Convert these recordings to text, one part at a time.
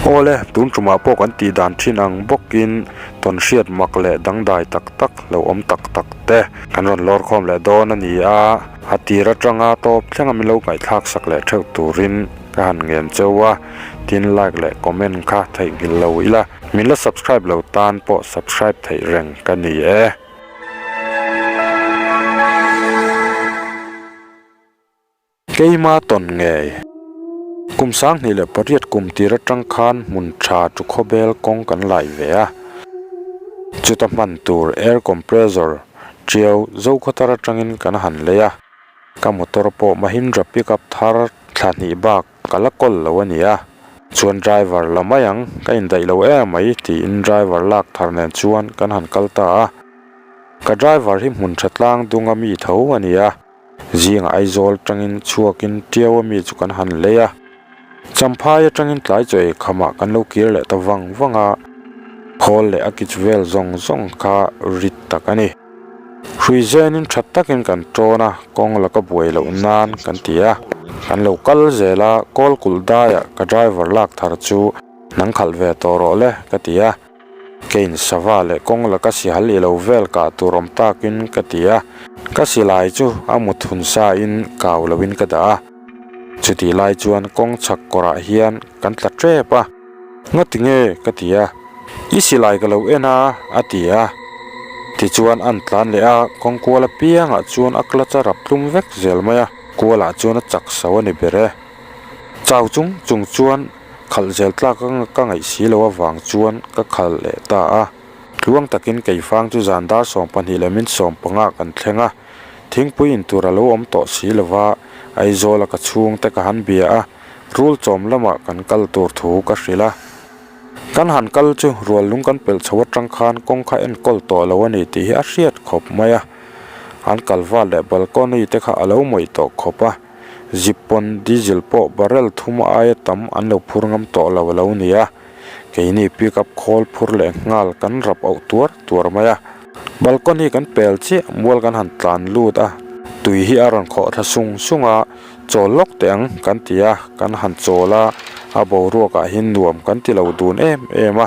Awle, tun tumah pawh kan tih dan thin ang bawkin tawnhriat mak leh dangdai tak tak lo awm tak tak te kan rawn lawr khawm leh dawn a ni a, a tir atanga tawp thlenga min lo ngaihthlak sak leh theuh turin ka han ngen cheu a, tin like leh comment kha theihnghilh lo ila, min la subscribe lo tan pawh subscribe theih reng ka ni e. Keima tawn ngei. Kum 2008 kum tir atang khan hmun tha chu khawbel kawng kan lai ve a. Chuta hman tur air compressor tiau Zokhawthar atangin kan han lei a. Ka motor pawh Mahindra pickup thar thla hnih bak ka la kawl lo a ni a. Chuan driver la mai ang, ka indaih lo em mai tiin driver lak thar nen chuan kan han kal ta a. Ka driver hi hmun tha tlang dunga mi tho a ni a. Zingah Aizawl atangin chhuakin Tiau a mi chu kan han lei a. Champhai atangin tlai chaw ei khamah kan lo kir leh ta vang vang a, khawl leh a kich vel zawng zawng kha rit tak a ni. Hrui zenin tha takin kan tawn a, kawng laka buai loh nan kan ti a. Kan lo kal zel a, kawl kulh daiah ka driver lak thar chu nang khalh ve tawh rawh le ka ti a. Kein sava leh kawng laka sihal i lo vel kah tur awm takin ka ti a, ka silai chu a mut hun sa in kau lo in ka dah a. Chutih lai chuan kawng chhak kawrah hian kan tla tep a. Ngati nge? ka ti a. I silai ka lo en a, a ti a. Tichuan an tlan leh a, kawng kual apiangah chuan a clutch a rap tlum vek zel mai a, kualah chuan a chak so a ni ber e. Chau chung chung chuan Khalh zel tlak ka ngaih si lo avang chuan ka khalh leh ta a. Tluang takin keifang chu zan dar 12 leh min 15 kan thleng a. Thingpui in tur a lo awm tawh si lo va, Aizawla ka chhungte ka han bia a, rul chawm lamah kan kal tur thu ka hrilh a. Kan han kal chu rual lung kan pelh chho atang khan kawng kha enkawl tawh lo a ni tih hi a hriat khawp mai a. An kalvat leh balcony te kha a lo mawih tawh khawp a. Zip pawn diesel pawh barrel thum aia tam an lo phur ngam tawh lo a lo ni a, keini pickup khawl phur leh nghal kan rap auh tuar tuar mai a. Balcony kan pel chiah mual kan han tlan lut a, tui hi a rawn khawh thla sung sung a, chawl lawk teh ang kan ti a, kan han chawl a, a boruakah hian nuam kan ti lo dun em em a,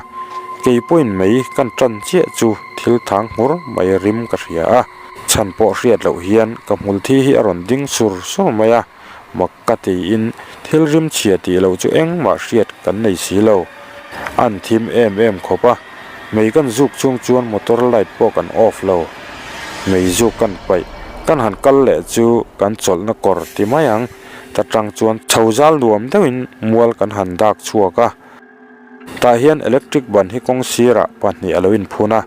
kei pawhin mei kan tan chiah chu thil thang nghur mai rim ka hria a. Chhan pawh hriat loh hian ka hmul thi hi a rawn ding sur sur mai a, mak ka tiin thil rim chhia tih loh chu engmah hriat kan nei si lo. An thim em em khawp a, mei kan zuk chung chuan motor light pawh kan off lo. Mei zuk kan paih, kan han kal leh chu kan chawlhna kawr ti mai ang, ta tang chuan chho zal nuam deuhin mual kan han dak chhuak a. Tah hian electric ban hi kawng sirah pahnih a lo inphun a,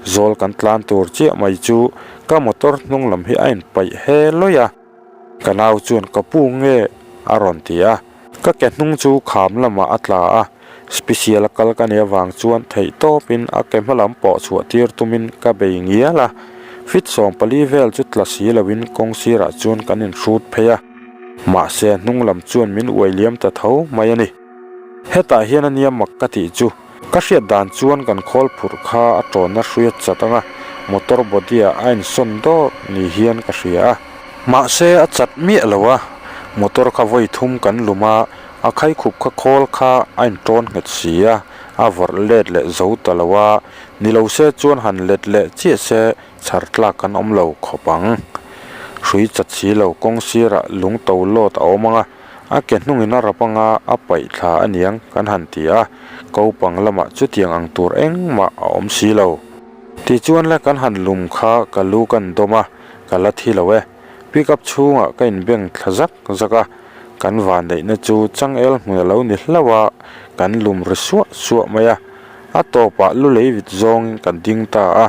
zawl kan tlan tur chiah mai chu ka motor hnung lam hi a inpaih he lawih a, ka nau chuan ka pu nge a rawn ti a, ka ke hnung chu kham lamah a tla a, special a kal ka nih avang chuan theih tawpin a ke hma lam pawh chhuah tir tumin ka bei ngial a, fit 14 vel chu tla si loin kawng sirah chuan kan inhrut phei a, mahse hnung lam chuan min uai liam ta tho mai a ni. Hetah hian a nia mak ka tih chu, ka hriat dan chuan kan khawl phurh kha a tawnna hruia chat anga motor body ah a insawn dawr ni hian ka hria a. Mahse a chat miah lo a, motor kha vawi thum kan lum a, a khaikhup kha khawl kha a intawn nghet si a, a vawrh let leh zo ta lo a, ni lo se chuan han let leh chiah se chhar tlak kan awm lo khawp ang. Hrui chat si lo kawng sirah lung to lawt a awm ang a. A ke hnungin a rap anga a paih thla a niang kan han ti a, kopang lamah chutiang ang tur engmah a awm si lo. Tichuan le kan han lum kha ka lu kan dawm a, ka la thi lo e. Pickup chhungah ka inbeng thla zak zak a, kan vanneihna chu changel hmun a lo ni hlauh a, kan lum ri suah suah mai a. A tawpah lu lei vit zawngin kan ding ta a.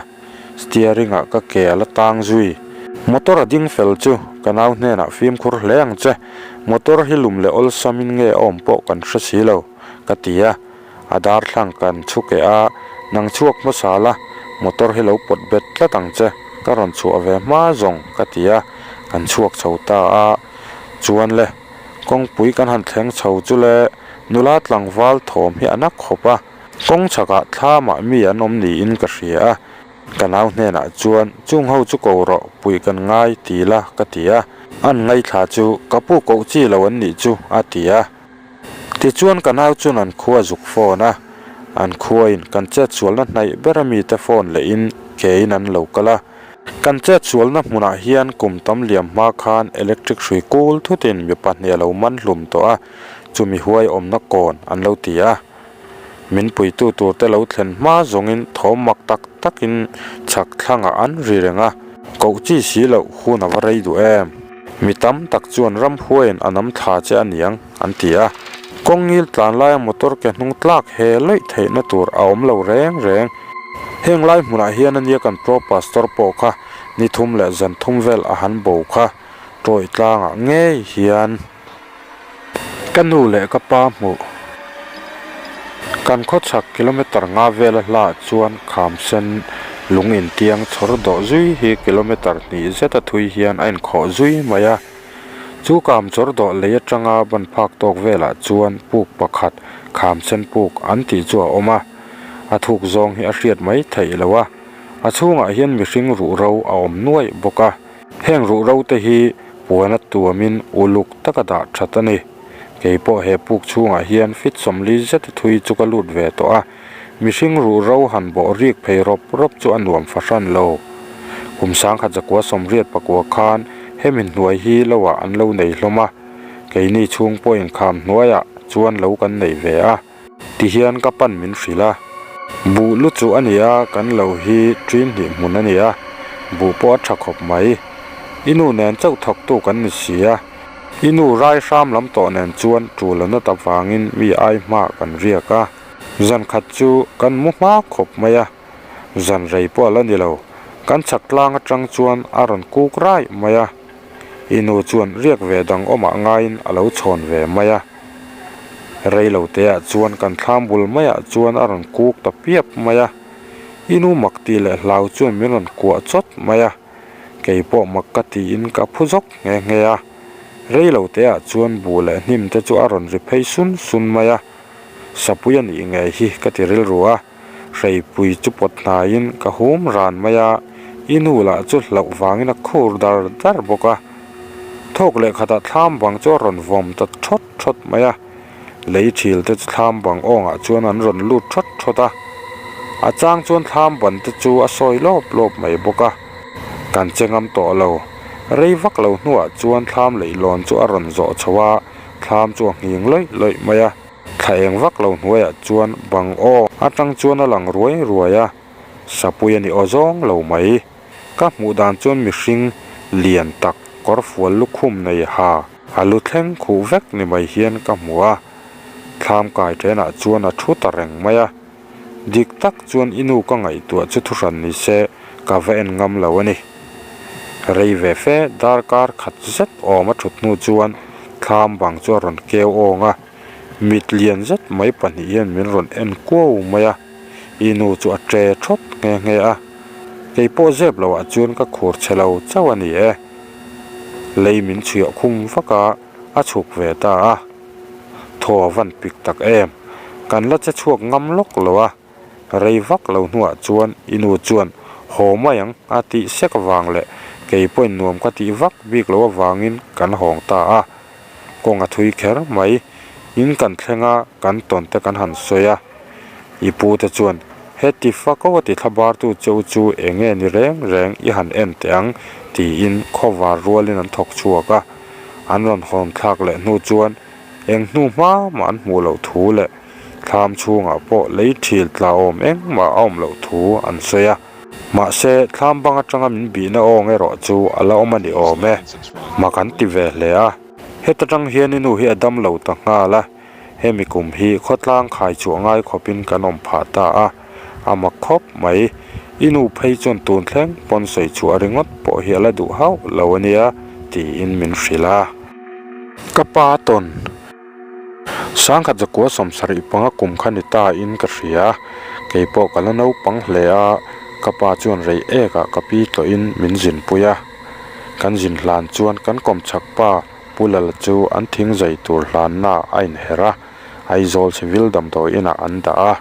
Steering ah ka ke a la tang zui. Motor a ding fel chu ka nau hnenah fimkhur hle ang che. Motor hi lum leh awlsam in nge a awm pawh kan hre si lo, ka ti a. A darthlang kan chhu keh a, nang chhuak hmasa la, motor hi lo pawt bet tlat ang che, ka rawn chhuah ve hma zawng, ka ti a. Kan chhuak chho ta a. Chuan le, kawngpui kan han thleng chho chu le, nula tlangval thawm hi a na khawp a. Kawng chhakah thlamah mi an awm niin ka hria a, ka nau hnenah chuan chung ho chu ko rawh puih kan ngai ti la ka ti a, an ngaithla chu ka pu koh chi lo an nih chu a ti a. Tichuan ka nau chuan an khua zuk phone a, an khuain kan chetsualna hnaih ber a mite phone lehin kein an lo kal a. Kan chetsualna hmunah hian kum tam liam hma khan electric hrui kul thutin mi pahnih a lo man hlum tawh a, chumi huai awmna kawn an lo ti a. Min puitu turte lo thlen hma zawngin thawm mak tak takin chhak thlangah an ri reng a, koh chi si loh hun a va rei duh em? Mi tam tak chuan ramhuaiin a nam thla che a niang an ti a. Kawng ngil tlan laia motor ke hnung tlak he lawih theihna tur a awm lo reng reng. Heng lai hmunah hian a nia kan pro pastor pawh kha ni thum leh zan thum vel a han bo kha tawih tlangah ngei hian. Ka nu leh ka pa hmuh. Kan khawchhak kilometer nga vela hlaah chuan kham sen lung intiang chhawr dawh zui hi kilometer hnih zeta thui hian a inkhawh zui mai a. Chu kam chawr dawh lei atanga ban phak tawk velah chuan puk pakhat kham sen puk an tih chu a awm a. A thuk zawng hi a hriat mai theih lo a. A chhungah hian mihring ruhro a awm nuaih bawk a. Heng ruhro te hi puan a tuamin uluk taka dah that a ni. Kei pawh he puk chhungah hian fit sawmli zet a thui chu ka lut ve tawh a, mihring ruhro han bawh rik phei rawp rawp chu a nuam fahran lo. Kum sangkhat zakua sawmriat pakua khan hemi hnuai hi lo ah an lo nei hlawm a, keini chhung pawhin kham hnuaiah chuan lo kan nei ve a. Tihian ka pan min hrilh a, buh lu chu a ni a, kan lo hi ṭin hnih hmun a ni a, buh pawh a ṭha khawp mai. I nu nen chauh thawktu kan ni si a, i nu rai hram lam tawh nen chuan ṭul a nat avangin mi ai hma kan riak a, zan khat chu kan mu hma khawp mai a, zan rei pawh a la ni lo, kan chhak tlang aṭang chuan a rawn kuk raih mai a. I nu chuan riak ve dang awmah ngaiin a lo chhawn ve mai a. Rei lo teah chuan kan thlam bul maiah chuan a rawn kuk ta piap mai a. I nu mak tih leh hlau chuan min rawn kuah chawt mai a. Kei pawh mak ka tiin ka phu zawk nghe nghe a. Rei lo teah chuan buh leh hnim te chu a rawn ri phei sun sun mai a. Sapui a nih ngei hi ka ti rilru a. Hreipui chu pawt hnaiin ka hum ran mai a, i nu lah chu hlauh vangin a khur dar dar bawk a. Thawk leh khatah thlam bang chu a rawn vawm ta thawt thawt mai a, lei thil te chu thlam bang awngah chuan an rawn lut thawt thawt a. A chang chuan thlam ban te chu a sawi lawp lawp mai bawk a, kan che ngam tawh lo. Rei vak lo hnuah chuan thlam leihlawn chu a rawn zawh chho a, thlam chu a nghing lawih lawih mai a. Thla eng vak lo hnuaiah chuan bang aw atang chuan a lang ruai ruai a, sapui a ni aw zawng lo mai. Ka hmuh dan chuan mihring lian tak kawr fual lukhum nei ha a lu thleng khuh vek ni mai hian ka hmu a, thlam kai thenah chuan a thu ta reng mai a. Dik tak chuan i nu ka ngaihtuah chu thuhran ni se ka va en ngam lo a ni. Rei ve fe darkar khat zet awm a thut hnu chuan thlam bang chu a rawn keu awng a, mit lian zet mai pahnih hian min rawn en kuau mai a, i nu chu a tre thawt nghe nghe a, kei pawh zep loh ah chuan ka khur chhe lo chauh a ni e. Lei min chhuiah khum vak a, a chhuk ve ta a. Thaw a van pik tak em? Kan la che chhuak ngam lawk lo a, rei vak lo hnuah chuan i nu chuan haw mai ang a tih sek avang leh kei pawhin nuam ka tih vak bik lo avangin kan hawng ta a. Kawng a thui kher mai, in kan thleng a, kan tawn te kan han sawi a. I pu te chuan heti fako a ti thlabartu che u chu eng nge ni reng reng i han en teh ang tiin khawvar rualin an thawk chhuak a. An rawn hawn thlak leh hnu chuan eng hnu hma mah an hmuh loh thu leh thlam chhungah pawh lei thil tla awm engmah a awm loh thu an sawi a. Mahse, thlam bang atanga min bihna awng erawh chu a la awm a ni awm e. Mak an ti ve hle a. Heta tang hian i nu hi a dam lo ta nghal a. Hemi kum hi khawtlang khai chhuah ngai khawpin kan awm phah ta a, a mak khawp mai. I nu phei chuan tun thleng pawn sawi chhuah ringawt pawh hi a la duh hauh lo a nia, tiin min hrilh a. Ka pa tawn sangkhat zakua sawmsarih panga kum kha ni ta in ka hria, kei pawh ka la naupang hle a, ka pa chuan rei ekah ka pi tlawhin min zinpui a. Kan zin hlan chuan kan kawmchhak pa Pu Lala chu an thing zai tur hlanna a inher a, Aizawl Civil damdawi inah an dah a.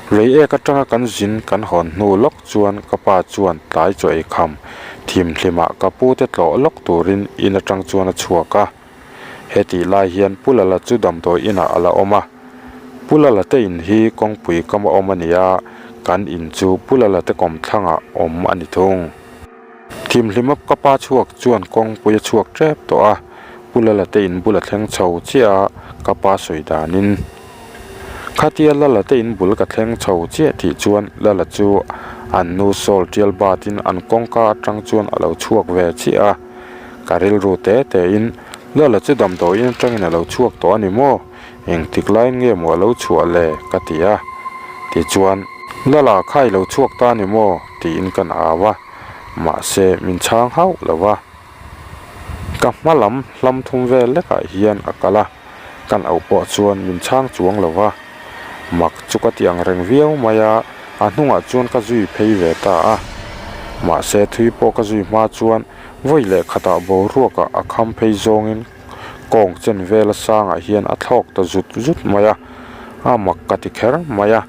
Rei ek atanga kan zin kan hawn hnu lawk chuan ka pa chuan tlai chaw ei kham thim hlimah ka pu te tlawh lawk turin in atang chuan a chhuak a. Hetih lai hian Pu Lala chu damdawi inah a la awm a. Pu Lala te in hi kawngpui kam a awm a ni a, kan in chu Pu Lala te kawmthlangah awm a ni thung. Thimhlim up ka pa chhuak chuan kawngpui a chhuak tep tawh a, Pu Lala te in bul a thleng chho chiah a, ka pa sawi danin. Khatia Lala te in bul ka thleng chho chiah tih chuan Lala chu an nu sawl tial batin an kawngka atang chuan a lo chhuak ve chiah a, ka rilru te te in Lala chu damdawiin atangin a lo chhuak tawh a ni maw? Engtik laiin nge maw a lo chhuah le? ka ti a. Tichuan, Lala kha i lo chhuak ta a ni maw? tiin kan au a, mahse min chhang hauh lo va. Ka hma lam hlam thum vel lekah hian a kal a, kan auh pawh chuan min chhang chuang lo va. Mak chu ka ti ang reng viau mai a, a hnungah chuan ka zui phei ve ta a. Mahse thui pawh ka zui hma chuan vawi leh khatah boruakah a kham phei zawngin kawng chen vela sangah hian a thlawk ta zut zut mai a, a mak ka ti kher mai a,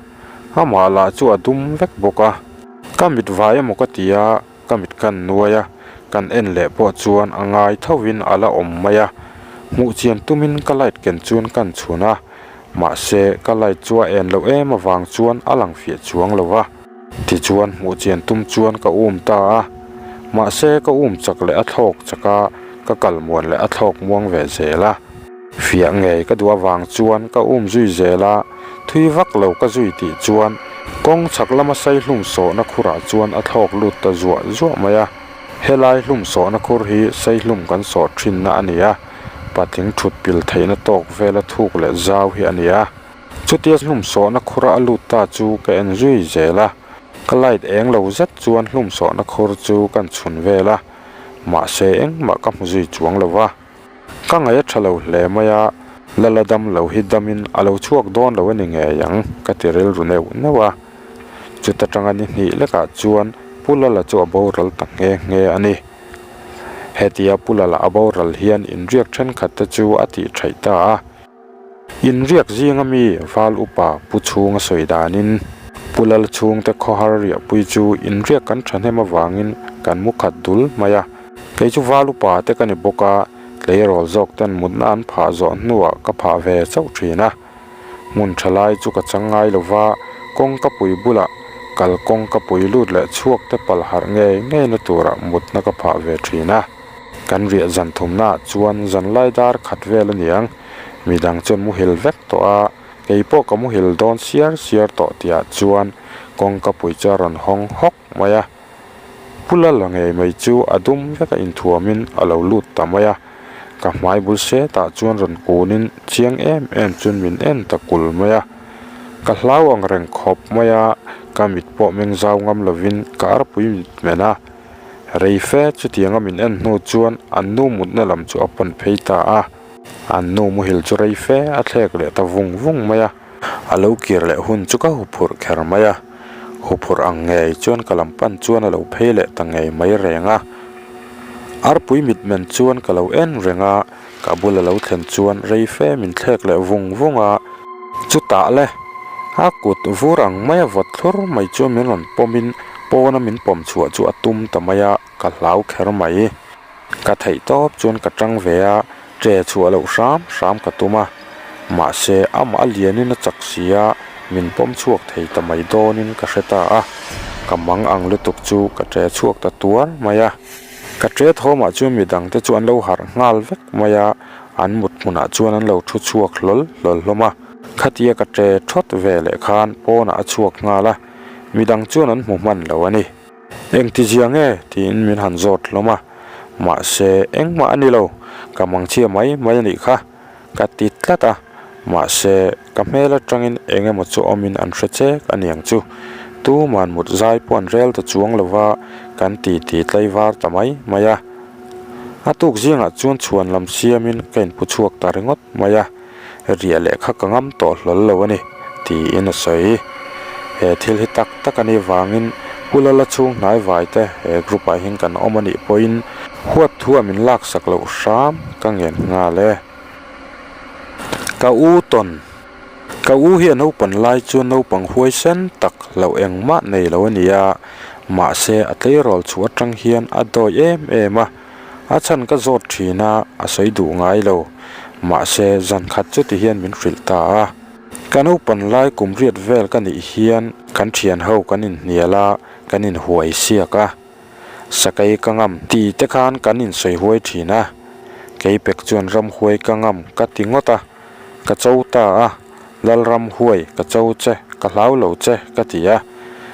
amah lah chu a dum vek bawk a. Ka mit vai emaw ka ti a, ka mit kan nuai a, kan en leh pawh chuan a ngai thovin a la awm mai a, hmuh chian tumin ka light ken chuan kan chhun a, mahse ka light chu a en loh em avang chuan a lang fiah chuang lo va. Tichuan hmuh chian tum chuan ka um ta a, mahse ka um chak leh a thlawk chak a, ka kal muan leh a thlawk muang ve zel a. Fiah ngei ka duh avang chuan ka um zui zel a, thui vak lo ka zui tih chuan kawng chhak lama saihlum sawhna khurah chuan a thlawk lut ta zuah zuah mai a. Helai hlum sawhna khur hi saihlum kan sawh thinna a ni a, patling thut pil theihna tawk vela thuk leh zau hi a ni a. Chutia hlum sawhna khura a lut ta chu ka en zui zel a, ka light eng lo zet chuan hlum sawhna khur chu kan chhun vel a, mahse engmah ka hmu zui chuang lo va. Ka ngaih a tha lo hle mai a, Lala dam lo hi damin a lo chhuak dawn lo a ni ngei ang ka ti rilru neuh neuh a. Chuta tanga ni hnih lekah chuan Pu Lala chu a boral ta nghe nghe a ni. Hetia Pu Lala a boral hian inriak thenkhat te chu a tih theih ta a. Inriak zinga mi Val Upa Pu Chhunga sawi danin, Pu Lal chhungte khawhar riahpui chu inriak kan thahnem avangin kan mu khat dul mai a. Kei chu Val Upa te ka ni bawk a, tleirawl zawk ten mutna an phah zawh hnuah ka phah ve chauh thin a. Hmun tha lai chu ka chang ngai lo va, kawngkapui bulah kal kawngkapui lut leh chhuak te pal harh ngei ngeina turah mutna ka phah ve thin a. Kan riah zan thumnaah chuan zanlai dar khat vel a niang. Midang chuan muhil vek tawh a, kei pawh ka muhil dawn siar siar tawh tihah chuan kawngka pui chu a rawn hawng hawk mai a. Pu Lala ngei mai chu a dum vek a inthuamin a lo lut ta mai a, ka hmai bul setah chuan rawn kunin chiang em em chuan min en ta kul mai a. Ka hlau ang reng khawp mai a, ka mit pawh meng zau ngam lovin ka arpui mit men a. Rei fe chutianga min en hnu chuan an nu mutna lam chu a pan phei ta a. An nu muhil chu rei fe a thlek leh ta vung vung mai a. A lo kir leh hun chu ka huphurh kher mai a. Huphurh ang ngei chuan ka lam pan chuan a lo phei leh ta ngei mai reng a. Arpui mitmen chuan ka lo en reng a, ka bul a lo thlen chuan rei fe min thlek leh vung vung a. Chutah le, a kut vur ang mai a vawt thlur mai chuan min rawn pawmin pawna min pawm chhuah chu a tum ta mai a, ka hlau kher mai. Ka theih tawp chuan ka tang ve a, che chhuah loh hram hram ka tum a. Mahse, amah a lianin a chak si a, min pawm chhuak thei ta mai dawnin ka hre ta a. Ka mang ang lutuk chu ka che chhuak ta tuar mai a. Ka che thawmah chuan midangte chu an lo harh nghal vek mai a, an mut hmunah chuan an lo thu chhuak hlawl hlawl hlawm a. Khatia ka che thawt ve leh khan pawnah a chhuak nghal a, midang chuan an hmu hman lo a ni. Engti zia nge? tiin min han zawt hlawm a, mahse engmah a ni lo, ka mangchhia mai mai a nih kha, ka ti tlat a, mahse ka hmel atangin eng emaw chu awmin an hre chek a niang chu, tuman mut zai pawh an rel ta chuang lo va, kan ti ti tlaivar ta mai mai a. A tuk zingah chuan chhuan lam siamin ka inpu chhuak ta ringawt mai a. Riah leh kha ka ngam tawh hlawl lo a ni, tiin a sawi. He thil hi tak tak a nih vangin Pu Lala chhung hnai vai te he group ah hian kan awm a nih pawhin huat thu a min laksak loh hram ka ngen nghal e. Ka u tawn. Ka u hi a naupan lai chuan naupang huaisen tak hlauh engmah nei lo a ni a, mahse a tleirawl chhuah atang hian a dawi em em a. A chhan ka zawt thin a, a sawi duh ngai lo. Mahse, zan khat chu ti hian min hrilh ta a. Ka naupan lai kum riat vel ka nih hian kan thian ho kan inhnial a, kan inhuai siak a. Sakei ka ngam ti te khan kan insawi huai thin a. Keipek chuan ramhuai ka ngam ka ti ngawt a, ka cho ta a. Lalramhuai ka cho che, ka hlau lo che ka ti a,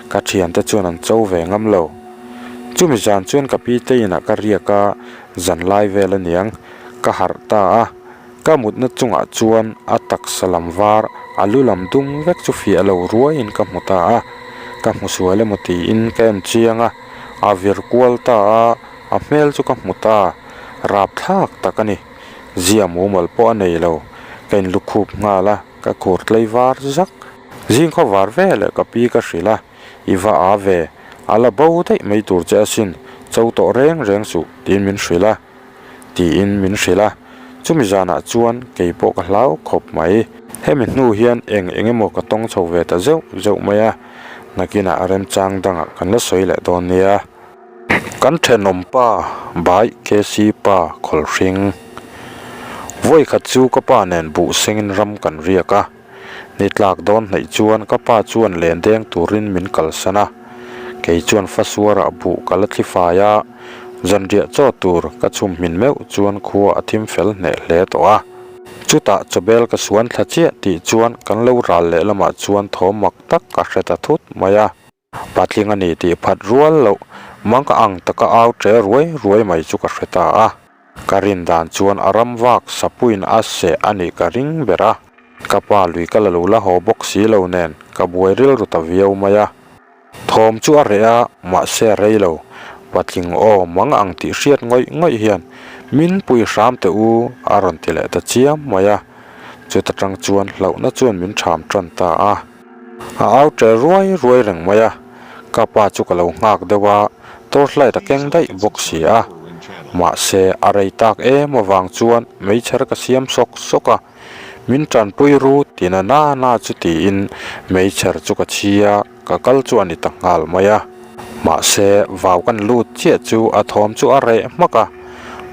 ka thiante chuan an cho ve ngam lo. Chumi zan chuan ka pi te inah ka riak a, zan lai vel aniang, ka harh ta a, ka mutna chungah chuan a taksa lam var, a lu lam dum vek chu fiah lo ruaiin ka hmu ta a, ka hmu sual emaw tiin ka en chiang a, a vir kual ta a, a hmel chu ka hmu ta, rapthlak tak a ni. Zia mumal pawh a nei lo, ka inlukhup nghal a, ka khur tlei var zak. Zing khaw var veleh ka pi ka hrilh a, I va a ve, a la bo daih mai tur che asin, cho tawh reng reng suh, tiin min hrilh a, tiin min hrilh a. Chumi zanah chuan kei pawh ka hlau khawp mai. Hemi hnu hian eng eng emaw ka tawng chho ve ta zeuh zeuh mai a, nakinah remchang dangah kan la sawi leh dawn nia. Kan thenawm pa Bai KC pa Khawlhring. Vawi khat chu ka pa nen buh sengin ram kan riak a. Ni tlak dawn hnaih chuan ka pa chuan len deng turin min kalsan a. Kei chuan fasuarah buh ka la thli fai a, zanriah chaw tur ka chhum hmin meuh chuan khua a thim fel hneh hle tawh a. Chutah chawbel ka suan thla chiah tih chuan kan lo ral lehlamah chuan thawm mak tak ka hre ta thut mai a. Patling a ni tih phat rual loh mang ang taka au ṭe ruai ruai mai chu ka hre ta a. Ka rin dan chuan a ram vak sapuiin a seh a nih ka ring ber a. Ka pa lui ka la lo la haw bawk si lo nen ka buai rilru ta viau mai a. Thawm chu a reh a, mahse a rei lo. Patling aw mang ang tih hriat ngawih ngawih hian min pui hram teh u a rawn ti leh ta chiam mai a. Chuta tang chuan hlauhna chuan min ṭham ṭan ta a. A au ṭe ruai ruai reng mai a, ka pa chu ka lo nghak deuh a, torchlight a keng daih bawk si a. Mahse, a rei tak em avang chuan meichher ka siam sawk sawk a, min tanpui ru ti na na na chu tiin meichher chu ka chhi a, ka kal chu a ni ta nghal mai a. Mahse, vau kan lut chiah chu a thawm chu a reh hmak a,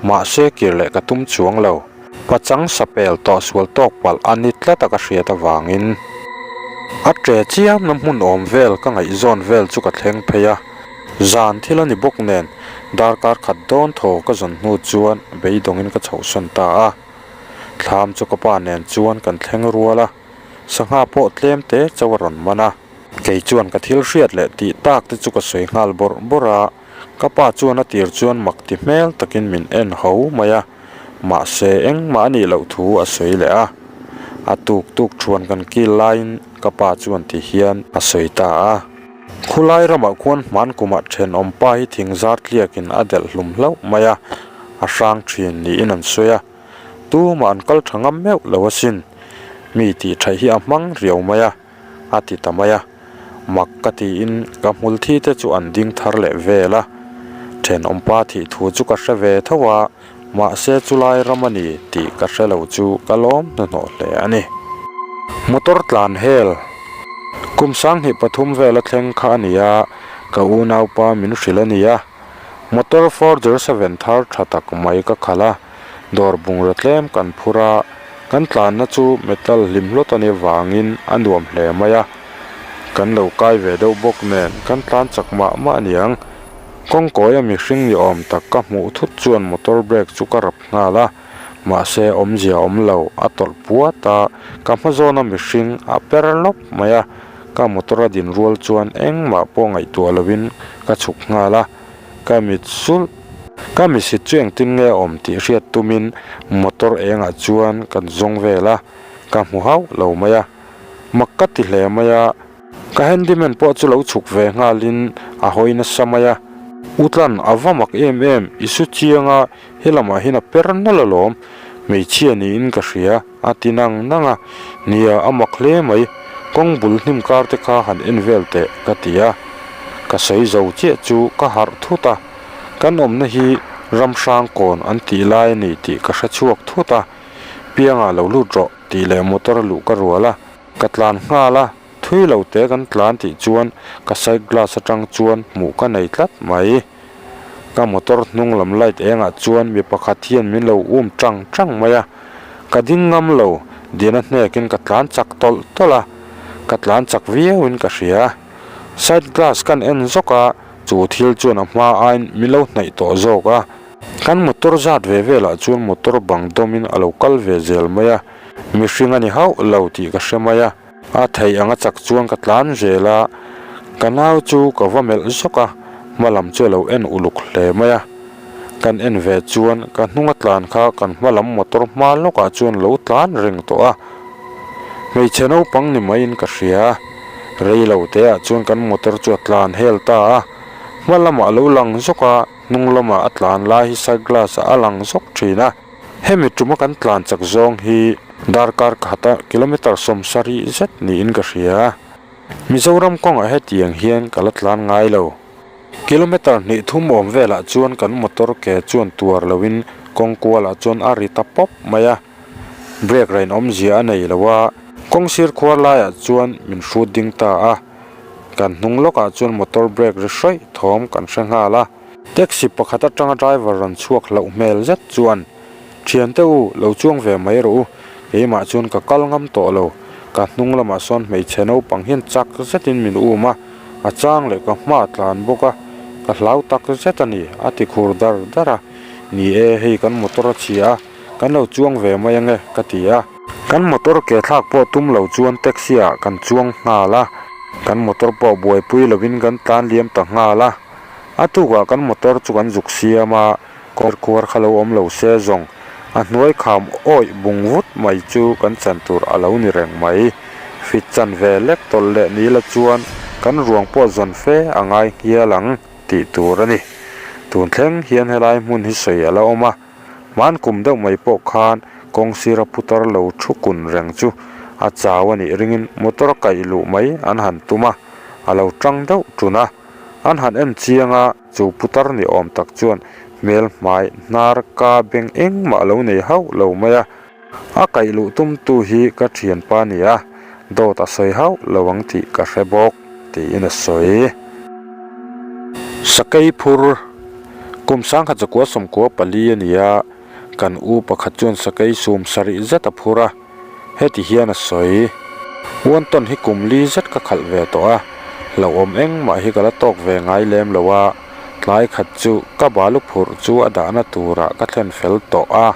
mahse kir leh ka tum chuang lo. Pachang sapel tawh sual tawk palh a ni tlat a ka hriat avangin a ṭe chiamna hmun awm vel ka ngaihzawn vel chu ka thleng phei a, zan thil a ni bawk nen darkar khat dawn thaw ka zawn hnu chuan beidawngin ka chhohsawn ta a. Thlam chu ka pa nen chuan kan thleng rual a, sangha pawh tlem te chauh a rawn man a. Kei chuan ka thil hriat leh tih tak te chu ka sawi nghal bawrh bawrh a, ka pa chuan a tir chuan mak ti hmel takin min en ho mai a. Mahse, engmah a nih loh thu a sawi leh a. A tuk tuk thuan kan kil laiin ka pa chuan ti hian a sawi ta a. Khulai ramah khuan hman kumah thenawm pa hi thing zar tliakin a delh hlum hlauh mai a, a hrang thin niin an sawi a. Tumah an kal tha ngam meuh lo asin. Mi tih thaih hi a hmang riau mai a. a ti ta mai a, mak ka tiin ka hmul thi te chu an ding thar leh vel a, thenawmpa thih thu chu ka hre ve tho a, mahse chulai ram a ni tih ka hre lo chu ka lawm hnuhnawh hle a ni. Motor tlan hel kum 23 vel a thleng kha a ni a, ka unaupa min hrilh a ni a, motor 407 thar tha tak mai ka khalh a, Dawr bungraw tlem kan phur a, kan tlanna chu metal hlim hlawt a nih avangin a nuam hle mai a. Kan lo kai ve deuh bawk nen kan tlan chak mah mah a niang. Kawngkawia mihring ni awm tak ka hmuh thut chuan motor brake chu ka rap nghal a, mahse awmzia awm lo a tawlh puat a, ka hma zawna mihring a per lawp mai a, ka motor a din rual chuan engmah pawh ngaihtuah lovin ka chhuk nghal a. Ka mit sulh. Ka misit chu engtin nge a awm tih hriat tumin motor engah chuan kan zawng vel a, ka hmu hauh lo mai a. Mak ka ti hle mai a, ka handyman pawh chu lo chhuk ve nghalin a hawi nasa mai a. Utlan, a va mak em em, i su chiang a, he lamah hian a per nawlh alawm, hmeichhia niin ka hria. A ti nang nang a, Nia, a mak hle mai, kawng bul hnim kar te kha han en vel teh, ka ti a. Ka sawi zo chiah chu ka harh thut a, kan awmna hi Ramhrang kawn an tih lai a ni tih ka hre chhuak thut a, Pianga lo lut rawh tih leh motor a luh ka rual a, ka tlan nghal a, thui lo te kan tlan tih chuan ka side glass atang chuan hmuh ka nei tlat mai. Ka motor hnung lam light engah chuan mi pakhat hian min lo um tang tang mai a. Ka ding ngam lo, Dina hnekin ka tlan chak tawlh tawlh a, ka tlan chak viauin ka hria. Side glass kan en zawk a, chu thil chuan a hma aiin min lo hnaih tawh zawk a. Kan motor zat ve velah chuan motor bang dawmin a lo kal ve zel mai a, mihring a ni hauh lo tih ka hre mai a. A theih anga chak chuan ka tlan zel a, ka nau chu ka va melh zawk a, hma lam chu a lo en uluk hle mai a. Kan en ve chuan ka hnunga tlan kha kan hma lam motor hma lawkah chuan lo tlan reng tawh a, hmeichhe naupang ni maiin ka hria. Rei lo teah chuan kan motor chu a tlan hel ta a, hma lamah a lo lang zawk a, hnung lamah a tlan lai hi side glass ah a lang zawk thin a. Hemi tuma kan tlan chak zawng hi darkar khata kilometer 70 zet niin ka hria. Mizoram kawngah hetiang hian ka la tlan ngai lo. Kilometer hnih thum awm velah chuan kan motor ke chuan tuar loin kawng kualah chuan a ri ta pawp mai a. Brake rain awmzia a nei lo a, kawng sir khuar laiah chuan min hrut ding ta a. Kan hnung lawkah chuan motor brake ri hrawih thawm kan hre nghal a. Taxi pakhat atanga driver rawn chhuak hlauh hmel zet chuan, Thiante u, lo chuang ve mai rawh u, keimah chuan ka kal ngam tawh lo, ka hnung lamah sawn hmeichhe naupang hian chak zetin min um a, a chang leh ka hma tlan bawk a, ka hlau tak zet a ni, a ti khur dar dar a. Ni e, hei kan motor a chhia a, kan lo chuang ve mai ange, ka ti a. Kan motor ke thlak pawh tum lo chuan taxi ah kan chuang nghal a, kan motor pawh buaipui lovin kan tlan liam ta nghal a. A tukah kan motor chu kan zuk siam a, kawr kuar kha lo awm lo se zawng a hnuai kham awih bung vut mai chu kan chan tur a lo ni reng mai. Fit chan ve lek tawlh leh ni la chuan kan ruang pawh zawn fe a ngai nghial ang tih tur a ni. Tun thleng hian helai hmun hi sawi a la awm a, hman kum deuh mai pawh khan kawng sira putar lo thu kun reng chu a chau a nih ringin motor a kaih luh mai an han tum a, a lo tang deuh tun a. An han en chiang a, chu putar ni awm tak chuan hmel hmai hnar ka beng engmah lo nei hauh lo mai a. A kaih luh tumtu hi ka thianpa a ni a, dawt a sawi hauh lo ang tih ka hre bawk, tiin a sawi. Sakei phur, Kum 1994 a ni a, kan u pakhat chuan sakei sum sarih zet a phur a. Heti hian a sawi, Wanton hi kum li zet ka khalh ve tawh a, hlauhawm engmah hi ka la tawk ve ngai lem lo a, tlai khat chu ka balu phurh chu a dahna turah ka thlen fel tawh a.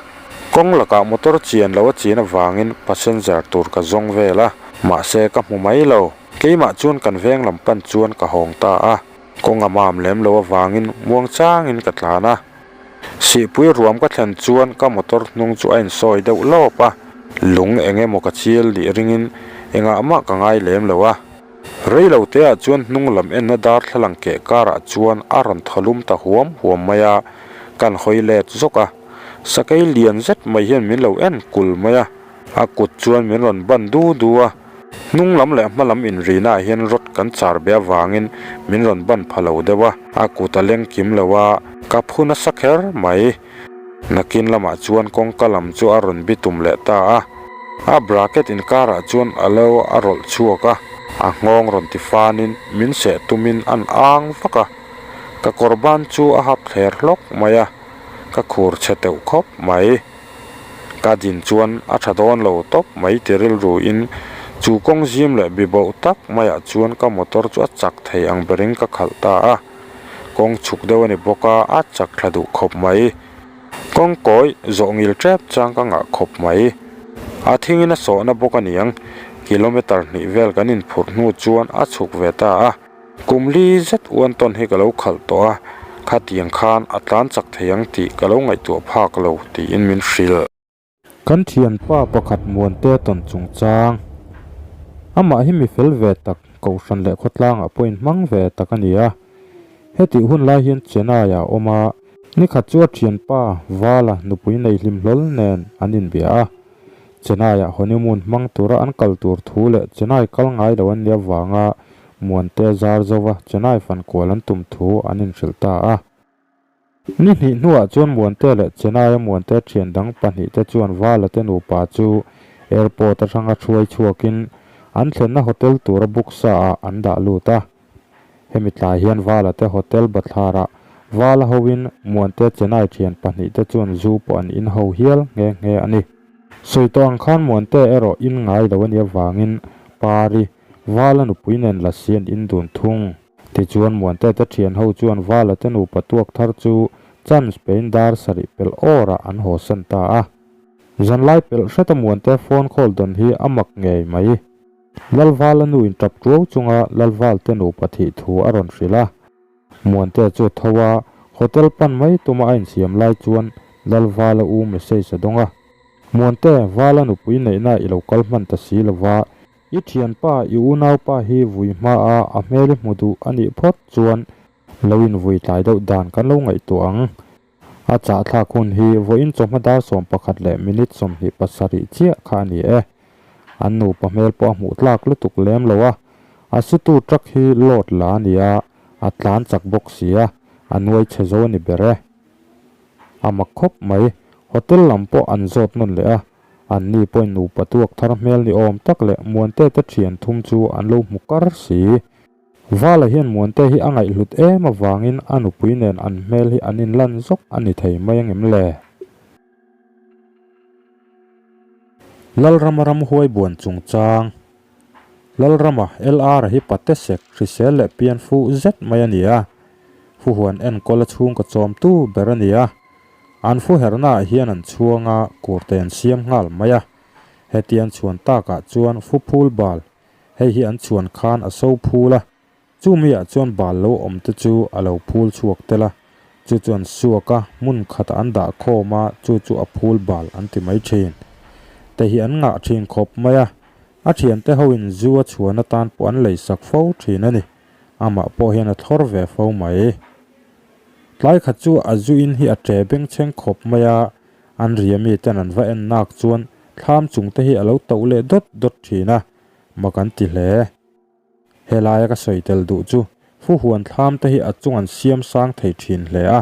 Kawng lakah motor chian lo a chin avangin passenger tur ka zawng vel a, mahse ka hmu mai lo. Keimah chuan kan veng lam pan chuan ka hawng ta a, kawng a mam lem lo avangin muangchangin ka tlan a. Sihpui ruam ka thlen chuan ka motor hnung chu a insawi deuh lawp a, lung eng emaw ka chil lih ringin engah mah ka ngai lem lo a. Rei lo teah chuan hnung lam enna darthlalang keh karah chuan a rawn thaw lum ta huam huam mai a, kan hawi let zawk a. Sakei lian zet mai hian min lo en kul mai a, a kut chuan min rawn ban du du a. Hnung lam leh hma lam inrina ah hian rod kan char be avangin min rawn ban pha lo deuh a, a kut a leng kim lo a, ka phu nasa kher mai. Nakin lamah chuan kawngka lam chu a rawn bitum leh ta a, a bracket inkarah chuan a lo a rawlh chhuak a, a nghawng rawn ti fanin min seh tumin an ang vak a, ka kawr ban chu a hap thler hlawk mai a, ka khur chhe teuh khawp mai. Ka din chuan a tha dawn lo tawp mai ti rilru in chu kawng zim leh bibauh tak maiah chuan ka motor chu a chak thei ang berin ka khalh ta a. Kawng chhuk deuh a ni bawk a, a chak thla duh khawp mai. Kawng kawi zawh ngil tep chang ka ngah khawp mai. A thingin a sawhna bawk a niang, kilometer hnih vel kan inphurh hnu chuan a chhuk ve ta a. Kum li zet uan tawn hi ka lo khalh tawh a, khatiang khan a tlan chak thei ang tih ka lo ngaihtuah phak lo tiin min hrilh. Kan thianpa pakhat Muante tawn chungchang. Amah hi mi fel ve tak, Kohhran leh khawtlangah pawh inhmang ve tak a ni a. Hetih hun lai hian Chennai ah a awm a, nikhat chu a thianpa Vala nupui nei hlim hlawl nen an inbia a. Chennai-ah honeymoon hmang tura an kal tur thu leh Chennai kal ngai lo an nih avanga Muante zar zova Chennai fan kual an tum thu an inhrilh ta a. Ni hnih hnuah chuan Muante leh Chennai-a Muante thian dang pahnihte chuan Vala te nupa chu airport atanga hruai chhuakin an thlenna hotel tura book sa-ah an dah lut a. Hemi tlai hian Vala te hotel bathlarah Vala hoin Muante Chennai thian pahnihte chuan zu pawh an in ho hial nghe nghe a ni. Sawi tawh ang khan Muante erawh in ngai lo a nih avangin Pari, Vala nupui nen Lasi an in dun thung. Tichuan Muante te thian ho chuan Vala te nupa tuak thar chu chance pein dar sarih pelh awrah an haw san ta a. Zanlai pelh hreta Muante phone call dawn hi a mak ngei mai. Lalvala nu in tap tuau chunga Lalval te nupa thih thu a rawn hrilh a. Muantea chu a tho a, hotel pan mai tuma a insiam lai chuan Lalvala u message a dawng a. Muante, Vala nupui neihna i lo kal hman ta si lova, i thianpa, i unaupa hi vui hma a, a hmel i hmu duh a nih phawt chuan lo invui tlai deuh dan kan lo ngaihtuah ang. A chahthlak hun hi vawiin chawhma dar 11 leh minute 27 chiah kha a ni e. An nupa hmel pawh a hmuh tlak lutuk lem lo a, a sutu truck hi load la a ni a, a tlan chak bawk si a, a nuai chhe zo a ni ber e. A mak khawp mai, hotel lam pawh an zawt nawn leh a, an ni pawhin nupa tuak thar hmel ni awm tak leh Muante te thian thum chu an lo hmu kar si. Vala hian Muante hi a ngaihhlut em avangin a nupui nen an hmel hi an inlan zawk a ni thei mai angem le? Lalrama ramhuai buan chungchang Lalrama LR hi pate sek hrisel leh pian fuh zet mai a ni a, fuhuan enkawl a chhungkaw chawmtu ber a ni a. An fuhernaah hian an chhuang a, kurte an siam nghal mai a. Heti an chhuan takah chuan fuphul bal Hei hi an chhuan khan a so phul a, chumi ah chuan bal lo awm te chu a lo phul chhuak tel a, chu chu an suak a, hmun khatah an dah khawm a, chu chu a phul bal an ti mai thin. Te hi an ngah thin khawp mai a, a thiante ho in zu a chhuan atan pawh an lei sak fo thin a ni, amah pawh hian a thlawr ve fo mai. Tlai khat chu a zu in hi a ṭe bengchheng khawp mai a, An ria mi ten an va en nak chuan thlam chung te hi a lo toh leh dawt dawt thin a, mak an ti hle. Helaia ka sawi tel duh chu Fuhuan thlam te hi a chung an siam sang thei thin hle a,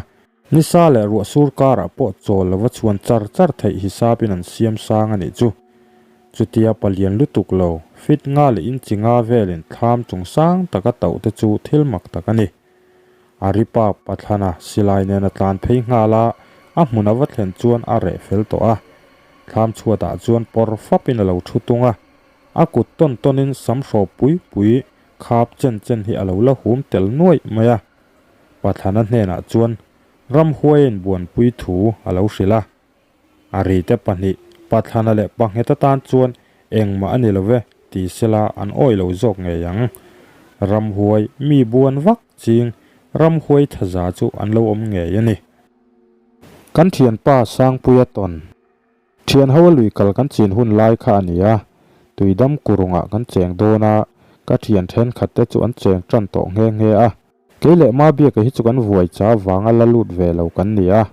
nisa leh ruah sur karah pawh chawl lova chhuan char char theih hisapin an siam sang a nih chu. Chutia palian lutuk lo, fit nga leh inchi nga velin thlam chung sang taka toh te chu thil mak tak a ni. Aripa Pathlana silai nen a tlan phei nghal a, a hmun a va thlen chuan a reh fel tawh a. Thlam chhuatah chuan pawr fapin a lo thu tung a, a kut tawn tawnin sam hraw pui pui khap chen chen hi a lo la hum tel nuaih mai a. Pathlana hnenah chuan ramhuai a inbuanpui thu a lo hrilh a. A rite pahnih, Pathlana leh Panghet atan chuan engmah a ni lo ve, ti sela an awih lo zawk ngei ang. Ramhuai, mi buan vak ching, ramhuai thaza chu an lo awm ngei a ni. Kan thianpa Sangpuia tawn. Thianho a lui kal kan chin hun lai kha a ni a, tuidam kurungah kan cheng dawn a, ka thian thenkhat te chu an cheng tan tawh nghe nghe a. Kei leh Mabiaka hi chu kan vuai cha vanga la lut ve lo kan ni a.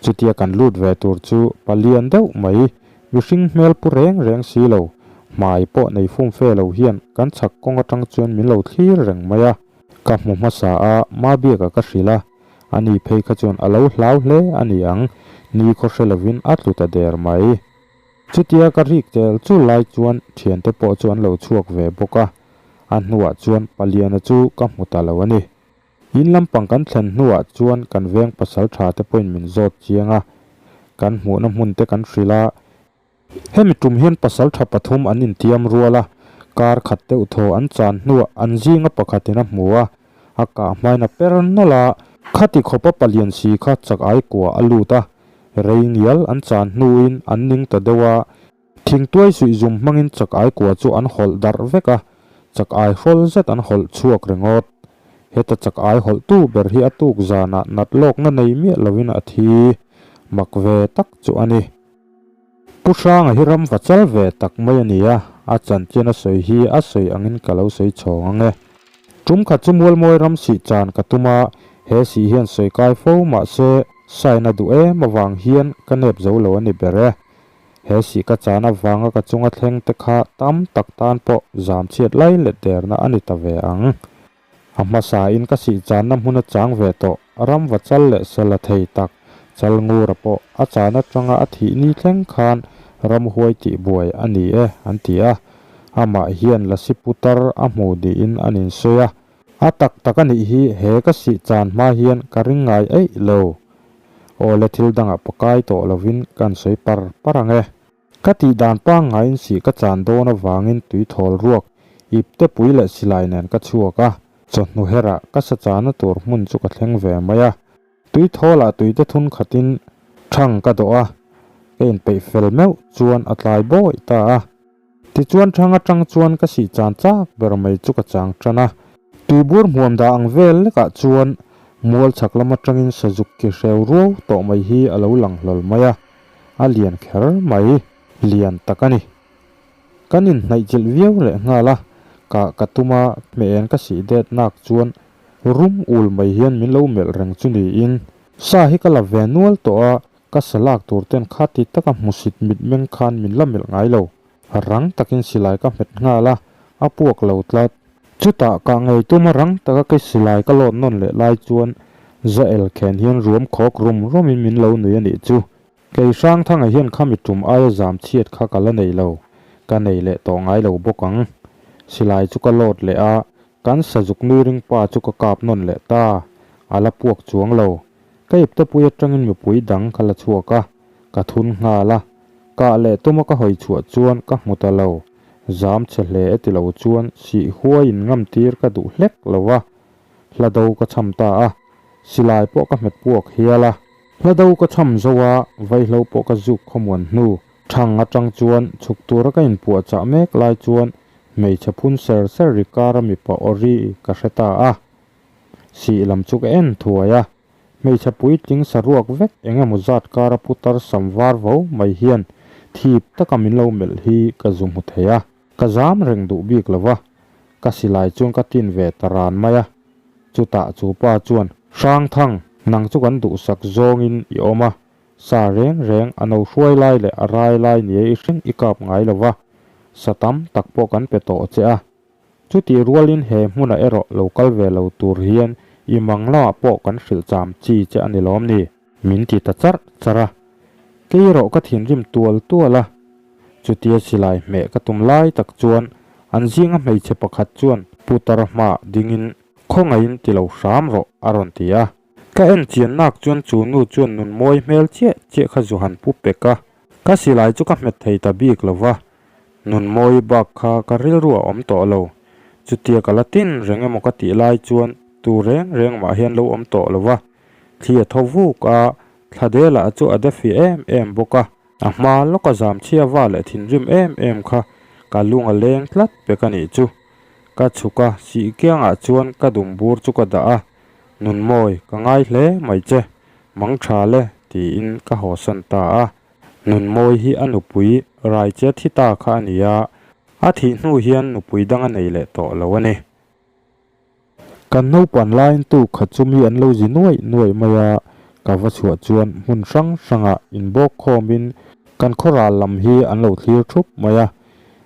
Chutia kan lut ve tur chu palian deuh mai, mihring hmel pu reng reng si lo, hmai pawh nei fum fe lo hian kan chhak kawng atang chuan min lo thlir reng mai a. Ka hmu hmasa a, Mabiaka ka hrilh a, ani phei kha chuan a lo hlau hle a ni ang, ni khaw hre lovin a tlu ta der mai. Chutia ka rik tel chul lai chuan thiante pawh chu an lo chhuak ve bawk a, a hnuah chuan paliana chu ka hmu ta lo a ni. In lampang kan thlen hnuah chuan kan veng pasal tha te pawhin min zawt chiang a, kan hmuhna hmun te kan hrilh a. Hemi tum hian pasal tha pathum an intiam rual a, kar khat deuh thaw an chan hnuah an zinga pakhatin a hmu a, a kah hmain a per nawlh a, khati khawpa palian si kha chak ai kua a lut a, rei ngial an chan hnuin an ning ta deuh a, Thingtuai suih zum hmangin chak ai kua chu an hawlh darh vek a, chak ai hrawl zet an hawlh chhuak ringawt. Heta chak ai hawlhtu ber hi a tuk zanah nat lawkna nei miah lovin a thi mak ve tak chu a ni. Pu Hranga hi ram va chal ve tak mai a ni a, a chanchin a sawi hi a sawi angin ka lo sawi chhawng ang e. Tum khat chu Mualmawi ram sih chan ka tum a, he sih hian sawi kai fo mah se sign a duh em avang hian ka nep zo lo a ni ber e. He sih ka chan avanga ka chunga thleng te kha tam tak tan pawh zam chhiat lai let derna a ni ta ve ang. A hmasa in ka sih channa hmun a chang ve tawh, ram va chal leh sela thei tak, chal ngura pawh a chan atanga a thih ni thleng khan ramhuai tih buai a ni e an ti a. Amah hian lasi putar a hmu niin an insawi a. A tak tak a nih hi he ka sih chan hma hian ka ring ngai eih lo. Awle thil dangah pakai tawh lovin kan sawi par par ang e. Ka tih dan pangngaiin sih ka chan dawn avangin tui thawl ruak ipte pui leh silai nen ka chhuak a, chawhnu herah ka sa chana tur hmun chu ka thleng ve mai a. Tui thawlah tuite thun khatin thang ka dawh a, ka inpeih fel meuh chuan a tlai bawi ta a. Tichuan thang atang chuan ka sih chan chak ber mai chu ka chang tan a. Tuibur hmuam dah ang vel lekah chuan mual chhak lam atangin sazuk ki hreu ruau tawh mai hi a lo lang hlawl mai a, a lian kher mai, lian tak a ni. Kan inhnaihchilh viau leh nghal a, kah ka tum a, hmeh en ka sih det nak chuan rum ul mai hian min lo melh reng chu niin. Sa hi ka la ve nual tawh a, ka sa lak tur ten kha ti taka hmusit mitmeng khan min la melh ngai lo. Rang takin silai ka hmet nghal a, a puak lo tlat. Chutah kah ngei tuma rang taka kei silai ka lawt nawn leh lai chuan Zael khen hian ruam khawk rum rumin min lo nui a nih chu. Kei Hrangthanga hian khami tum aia zam chhiat kha ka la nei lo, ka nei leh tawh ngai lo bawk ang. Silai chu ka load leh a, kan sazuk nui ring pa chu ka kap nawn leh ta, a la puak chuang lo. Ka iptepui atangin mipui dang ka la chhuak a, ka thun nghal a. Kah leh tuma ka hawi chhuah chuan ka hmu ta lo, zam chhe hle e ti lo chuan sih huai in ngam tir ka duh hlek lo va, hla do ka cham ta a, silai pawh ka hmet puak hial a. Hla do ka cham zo a, vaihlo pawh ka zuk khawmuan hnu. Thang atang chuan chhuk tura ka inpuah chah mek lai chuan hmeichhe phun ser ser ri kara mipa aw ri ka hre ta a. Sih lam chu ka en thuai a, hmeichhe puitling saruak vek eng emaw zat kara putar sam var vo mai hian thip taka min lo melh hi ka zu hmu thei a. Ka zam reng duh bik lo va, ka silai chuan ka tin ve ta ran mai a. Chutah chu pa chuan, Hrangthang, nang chu kan duhsak zawngin i awm a, sa reng reng a no hruai lai leh a rai lai nia i hring i kap ngai lo va, sa tam tak pawh kan pe tawh che a. Chutih rualin he hmunah erawh lo kal ve lo tur hian i mang lamah pawh kan hrilh cham chi che a ni lawm ni? Min ti ta charh charh a. Kei erawh ka thinrim tual tual a. Chutia silai hmeh ka tum lai tak chuan an zinga hmeichhe pakhat chuan putar hmaah dingin khawngaihin ti lo hram rawh a rawn ti a. Ka en chian nak chuan chu nu chuan nun mawi hmel chiah chiah kha zu han pu pek a. Ka silai chu ka hmet thei ta bik lo va, nun mawi bak kha ka rilru a awm tawh lo. Chutia ka la tin reng emaw ka tih lai chuan tu reng reng mah hian lo awm tawh lo va. Thli a tho vuk a, thladela chu a de fih em em bawk a. A hma lawka zam chhia va leh thinrim em em kha ka lung a leng tlat pek a nih chu. Ka chhuk a, sih kiangah chuan ka dum bur chu ka dah a, Nunmawi, ka ngai hle mai che, mang tha le, tiin ka hawsan ta a. Nunmawi hi a nupui Raichia thi ta kha a ni a, a thih hnu hian nupui dang a nei leh tawh lo a ni. Kan naupan laiin tu khat chu mi an lo zi nuaih nuaih mai a, ka va chhuah chuan hmun hrang hrangah inbawk khawmin kan khawral lam hi an lo thlir thup mai a,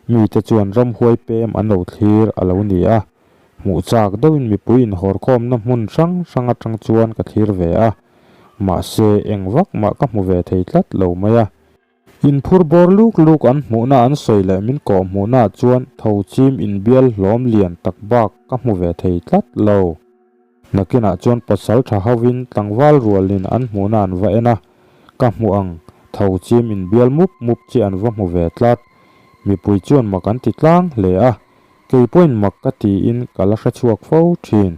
mite chuan ramhuai pem an lo thlir a lo ni a, hmuh chak deuhin mipui inhawrkhawmna hmun hrang hrang atang chuan ka thlir ve a, mahse eng vak mah ka hmu ve thei tlat lo mai a. Inphur bawr luk luk an hmuhna an sawi leh min kawh hmuhnaah chuan tho chim inbial hlawm lian tak bak ka hmu ve thei tlat lo. Nakinah chuan pasal tha hovin tlangval rualin an hmuhna an va en a, ka hmuh ang tho chim inbial mup mup chi an va hmu ve tlat. Mipui chuan mak an ti tlang hle a, kei pawhin mak ka tiin ka la hrechhuak fo thin.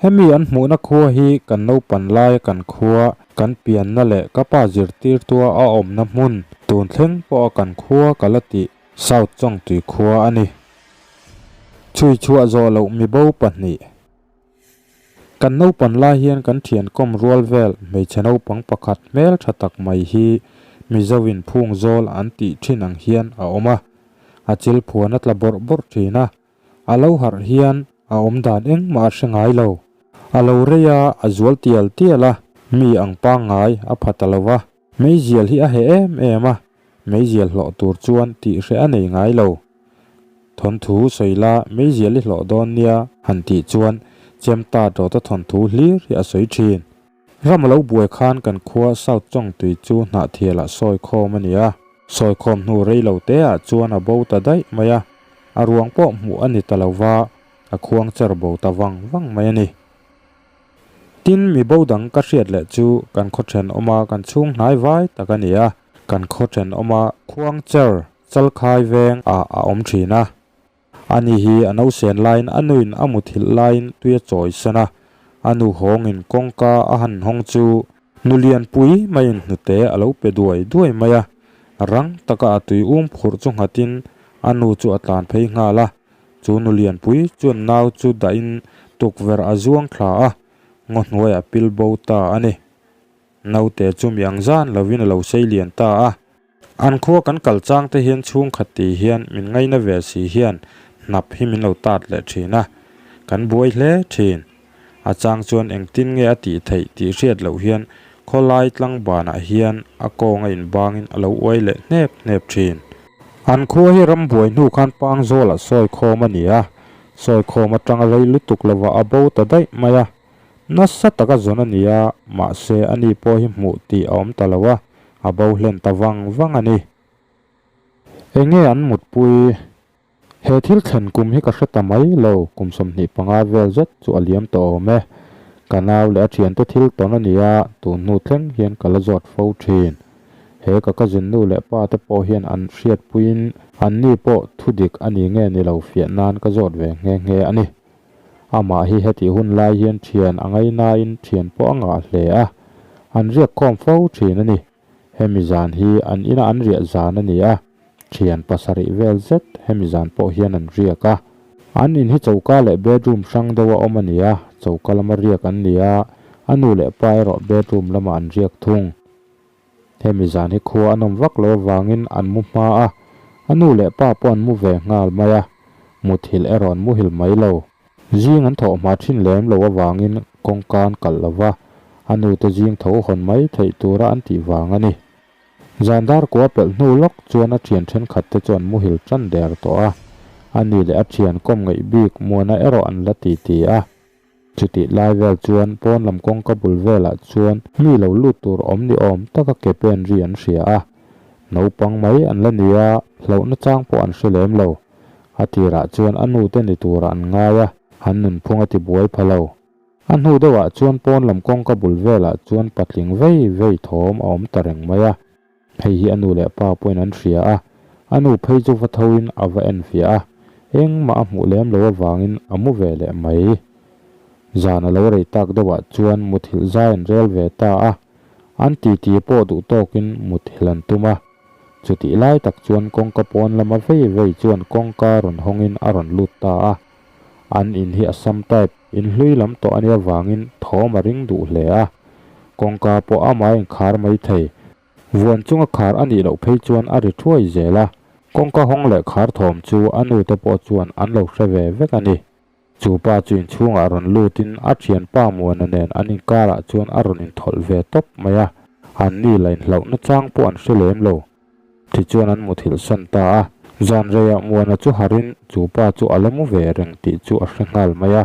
Hemi an hmuhna khua hi kan naupan laia kan khua, kan pianna leh ka pa zirtirtua a awmna hmun, tun thleng pawha kan khua ka la tih South Chawngtui khua a ni. Chhui chhuah zawh loh mibo pahnih. Kan naupan lai hian kan thiankawm rual vel hmeichhe naupang pakhat hmel tha tak mai hi Mizoin phung zawl an tih thin ang hian a awm a, a chil phuan a tla bawrh bawrh thin a. A lo harh hian a awm dan engmah a hre ngai lo. A lo rei a, a zual tial tial a, mi ang pangngai a pha ta lo va. Meizial hi a heh em em a, meizial hlawh tur chuan tih hreh a nei ngai lo. Thawnthu sawi la meizial i hlawh dawn nia han tih chuan Chemta dawta thawnthu hlir hi a sawi thin. Ram a lo buai khan kan khua South Chawngtui chu Hnahthialah sawi khawm a ni a. Sawi khawm hnu rei lo te ah chuan a bo ta daih mai a, a ruang pawh hmuh a ni ta lo va, a khuang cher bo ta vang vang mai a ni. Tin, mi bo dang ka hriat leh chu kan khaw thenawma kan chhung hnai vai tak a ni a. Kan khaw thenawma Khuangcher Chalkhai veng ah a awm thin a. Ani hi a nausen laiin a nuin a muthilh laiin tui a chawi san a, a nu hawngin kawngka a han hawng chu nu lianpui maiin hnute a lo pe duai duai mai a. Rang taka a tui um phurh chu nghatin a nu chu a tlan phei nghal a, chu nu lianpui chuan nau chu dahin tukverh a zuang thla a, ngaw hnuaiah pil bo ta a ni. Naute chu mi ang zan lovin a lo sei lian ta a. An khua kan kal chang te hian chhungkhat tih hian min ngaina ve si hian hnap hi min lo tat leh thin a, kan buai hle thin. A chang chuan engtin nge a tih theih tih hriat loh hian khawlai tlangbanah hian a kawng a inbangin a lo uai leh hnep hnep thin. An khua hi rambuai hnu khan Pangzawlah sawi khawm a ni a, sawi khawm atanga rei lutuk lovah a bo ta daih mai a. Nasa taka zawn a ni a, mahse a ni pawh hi hmuh tih a awm ta lo a, a bo hlen ta vang vang a ni. Enge an mutpui? He thil thlen kum hi ka hre ta mai lo, kum 25 vel zet chu a liam tawh awm e. Ka nau leh a thiante thil tawn a ni a, tun hnu thleng hian ka la zawt fo thin. He ka cousin nu leh pa te pawh hian an hriatpuiin anni pawh thudik a ni nge ni lo fiah nan ka zawt ve nghe nghe a ni. Amah hi hetih hun lai hian thian a ngainain thian pawh a ngah hle a, an riak khawm fo thin a ni. Hemi zan hi an ina an riah zan a ni a, thian pasarih vel zet hemi zan pawh hian an riak a. An in hi choka leh bedroom hrang deuh a awm a ni a, choka lama riak an ni a, a nu leh pa erawh bedroom lamah an riak thung. Hemi zan hi khua a nawm vak lo avangin an mu hma a, a nu leh pa pawh an mu ve nghal mai a, muthilh erawh an muhil mai lo. Zing an thawh hma thin lem lo avangin kawngka an kalh lo va, a nute zing tho hawn mai theih tura an tih vang a ni. Zan dar kua pelh hnu lawk chuan a thian thenkhat te chu an muhil tan der tawh a, a ni leh a thian kawm ngeih bik Muana erawh an la ti ti a. Chutih lai vel chuan pawn lam kawngka bul velah chuan mi lo lut tur awm ni awm taka ke pen ri an hria a. Naupang mai an la ni a, hlauhna chang pawh an hre lem lo. A tirah chuan a nute ni turah an ngai a, an nunphung a ti buai pha lo. A hnu deuhah chuan pawn lam kawngka bul velah chuan patling vei vei thawm a awm ta reng mai a. Hei hi a nu leh pa pawhin an hria a, a nu phei chu va thoin a va enfiah a, engmah a hmuh lem lo avangin a mu ve leh mai. Zan a lo rei tak deuhah chuan muthilh zai an rel ve ta a, an titi pawh duh tawkin muthilh an tum a. Chutih lai tak chuan kawngka pawn lama vei vei chuan kawngka rawn hawngin a rawn lut ta a. An in hi Assam type in hlui lam tawh a nih avangin thawm a ring duh hle a, kawngka pawh amah a inkhar mai thei. Vuan chunga khar a nih loh phei chuan a ri thuai zel a, kawngka hawng leh khar thawm chu a nute pawh chuan an lo hre ve vek a ni. Chu pa chu inchhungah rawn lutin a thianpa Muana nen an inkarah chuan a rawn inthawlh ve tawp mai a, anni la inhlauhna chang pawh an hre lem lo. Tichuan an muthilh san ta a, zan reiah Muana chu harin chu pa chu a la mu ve reng tih chu a hre nghal mai a,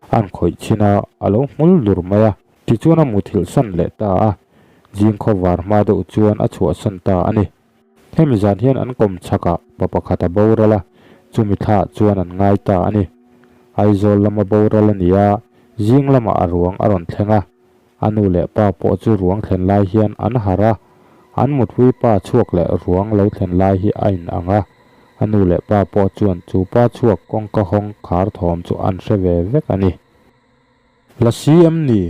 an khawih chhin a, a lo hmul dur mai a, tichuan a muthilh san leh ta a, zing khawvar hma deuh chuan a chhuahsan ta a ni. Hemi zan hian an kawm chhakah pa pakhat a boral a, chumi thlaah chuan an ngai ta a ni. Aizawl lama boral a ni a, zing lamah a ruang a rawn thleng a, A nu leh pa pawh chu ruang thlen lai hian an harh a, an mutpui pa chhuak leh ruang lo thlen lai hi a in ang a. A nu leh pa pawh chuan chu pa chhuak kawngka hawng khar thawm chu an hre ve vek a ni. La si em ni?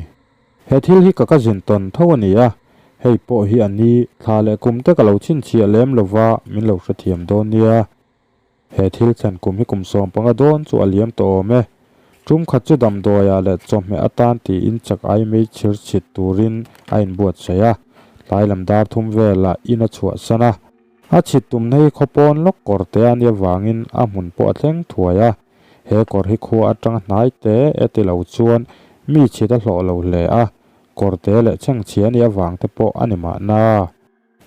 He thil hi ka ka zin tawn tho a ni a, hei pawh hi a ni thla leh kum te ka lo chhinchhiah lem lova min lo hrethiam dawn nia. He thil thlen kum hi kum 15 dawn chu a liam tawh awm e. Tum khat chu damdawiah leh chawhmeh atan tiin chak ai mei chhir chhit turin a inbuatsaih a, tlai lam dar thum velah in a chhuahsan a. A chhit tumna hi khaw pawn lawk kawr te a nih avangin a hmun pawh a thleng thuai a. He kawr hi khua atanga hnai te e ti lo chuan mi chhit a hlawh lo hle a, kawr te leh chhengchhia a nih avang te pawh a ni mahna.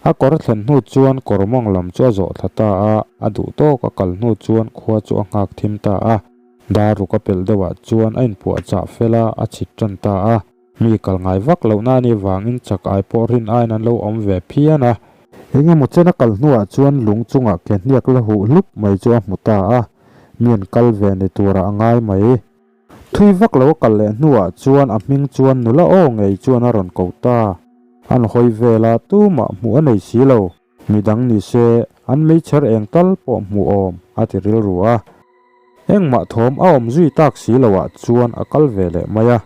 A kawr thlen hnu chuan kawr mawng lam chu a zawh thla ta a, a duh tawk a kal hnu chuan khua chu a nghak thim ta a. Dar ruk a pelh deuhah chuan a inpuah chah fel a, a chhit tan ta a. Mi kal ngai vak lohna a nih vangin chak ai pawh rin aiin an lo awm ve phian a. Eng emaw chen a kal hnuah chuan lung chungah ke hniak la huh hlup mai chu a hmu ta a, mi an kal ve ni turah a ngai mai. Thui vak lo a kal leh hnuah chuan a hming chuan nula aw ngei chuan a rawn ko ta. An hawi vel a, tumah hmuh a nei si lo. Midang ni se an meichher eng tal pawh hmuh awm a ti rilru a. Engmah thawm a awm zui tak si loah chuan a kal ve leh mai a.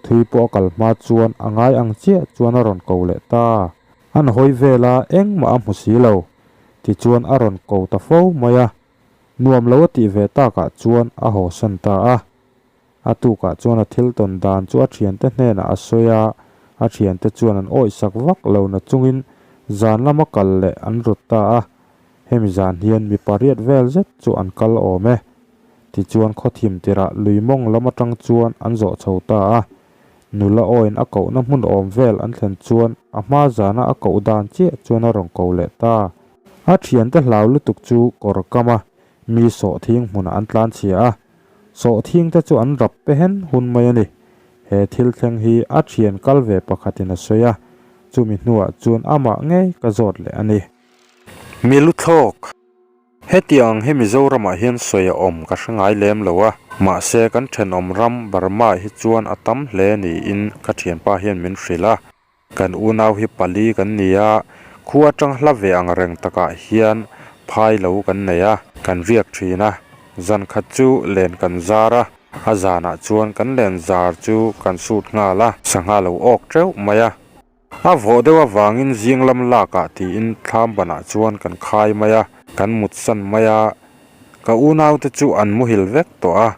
Thui pawh a kal hma chuan a ngai ang chiah chuan a rawn ko leh ta. An hawi vel a, engmah a hmu si lo. Tichuan a rawn ko ta fo mai a. Nuam lo a tih ve takah chuan a hawsan ta a. A tukah chuan a thil tawn dan chu a thiante hnenah a sawi a, a thiante chuan an awihsak vak lo na chungin zan lama kal leh an rawt ta a, hemi zan hian mi pariat vel zet chu an kal awm e. Tichuan khawthim tirah lui mawng lam atang chuan an zawh chho ta a, nula awin a kohna hmun awm vel an thlen chuan a hma zana a koh dan chiah chuan a rawn ko leh ta. A thiante hlau lutuk chu kawr kam a, mi sawhthing hmunah an tlanchhia a, Sawhthing te chu an rap pe hen hun mai a ni. He thil thleng hi a thian kal ve pakhatin a sawi a, chumi hnuah chuan amah ngei ka zawt leh a ni. Mi lu thlawk. Hetiang hi Mizoramah hian sawi a awm ka hre ngai lem lo a, mahse kan thenawm ram Burma hi chuan a tam hle niin ka thianpa hian min hrilh a. Kan unau hi pali kan ni a, khua atang hla ve ang reng takah hian phai lo kan nei a, kan riak thin a, zan khat chu len kan zar a, a zanah chuan kan len zar chu kan sut nghal a, sangha lo awk teuh mai a. A vawh deuh avangin zing lam lakah tiin thlam banah chuan kan khai mai a, kan mutsan mai a, Ka unaute chu an muhil vek tawh a,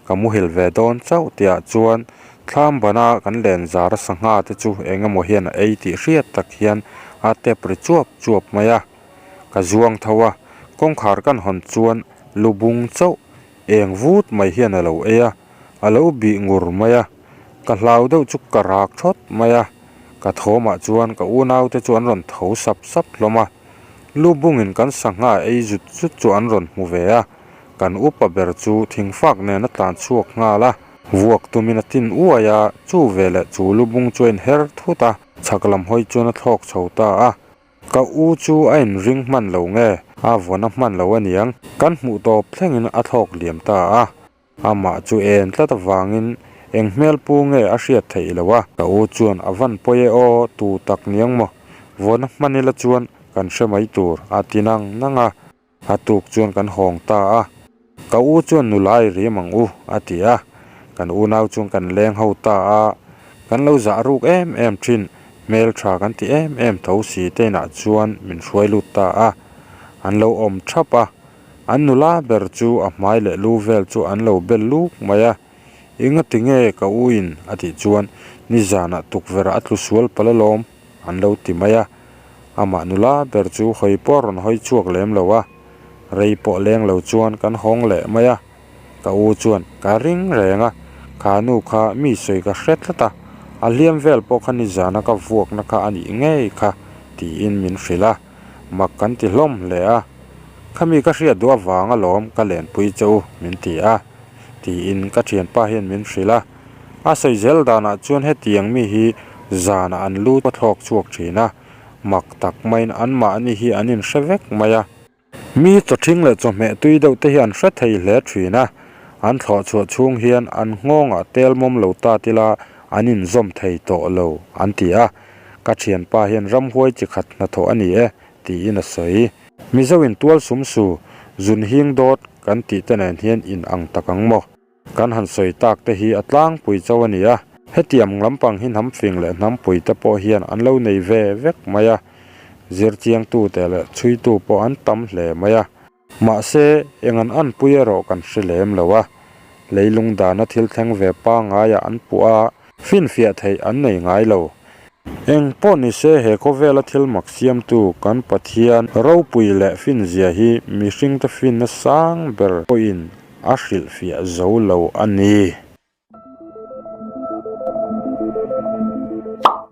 ka muhil ve dawn chauh tihah chuan thlam bana kan len zar sangha te chu eng emaw hian a ei tih hriat tak hian a tep ri chuap chuap mai a. Ka zuang tho a, kawngkhar kan hawn chuan lu bung chauh eng vut mai hian a lo ei a, a lo bih ngur mai a. Ka hlau deuh chu ka rak thawt mai a, ka thawmah chuan ka unaute chu an rawn tho sap sap hlawm a. Lu bungin kan sangha ei zut zut chu an rawn hmu ve a, kan upa ber chu thingfak nen a tlan chhuak nghal a, vuak tumin a tin uai a, chu veleh chu lu bung chu a inher thut a, chhak lam hawi chuan a thlawk chho ta a. Ka u chu a inring hman lo nge, a vawn a hman lo aniang, kan hmuh tawp thlengin a thlawk liam ta a. Amah chu en tlat avangin eng hmel pu nge a hriat theih lo a. Ka u chuan a van pawi e aw, tu tak niang maw? Vawn a hman ila chuan kan hre mai tur a ti nang nang a. A tuk chuan kan hawng ta a. Ka u chuan nula i rim ang u a ti a. Kan unau chuan kan leng ho ta a. Kan lo zah ruk em em thin, hmel tha kan ti em em tho si te inah chuan min hruai lut ta a. An lo awm thap a. An nula ber chu a hmai leh lu vel chu an lo bel luk mai a, Enga ti nge ka u in a tih chuan nizanah tukverh a tlu sual palh alawm an lo ti mai a. Amah nula ber chu hawi pawh a rawn hawi chhuak lem lo a, rei pawh leng lo chuan kan hawng leh mai a. Ka u chuan ka ring reng a, kha nu kha mi sawi ka hre tlat a, a hliam vel pawh kha nizana ka vuakna kha a nih ngei kha tiin min hrilh a. Mak kan ti hlawm hle a, Khami ka hriat duh avang alawm ka lenpui che u min ti a, tiin ka thianpa hian min hrilh a. A sawi zel danah chuan hetiang mi hi zanah an lu a thlawk chhuak thin a, mak tak maiin anmahni hi an inhre vek mai a. Mi chawthing leh chawhmeh tui deuh te hi an hre thei hle thin a, an thlawh chhuah chhung hian an nghawngah tel mawm lo ta tila an inzawm thei tawh lo an ti a. Ka thianpa hian ramhuai chi khat hnathawh a ni e, tiin a sawi. Mizo in tual sum su, zun hing dawt kan tih te nen hian in ang tak ang maw? Kan han sawi tak te hi a tlangpui chauh a ni a, hetiang lampang hi hnam fing leh hnampui te pawh hian an lo nei ve vek mai a, zirchiangtute leh chhuitu pawh an tam hle mai a. Mahse, eng an anpui erawh kan hre lem lo a, leilung dana thil thleng ve pangaiah an puh a, finfiah theih an nei ngai lo. Eng pawh ni se he khawvela thil mak siamtu kan Pathian ropui leh finzia hi mihringte finna sang ber pawhin a hrilhfiah zo lo a ni.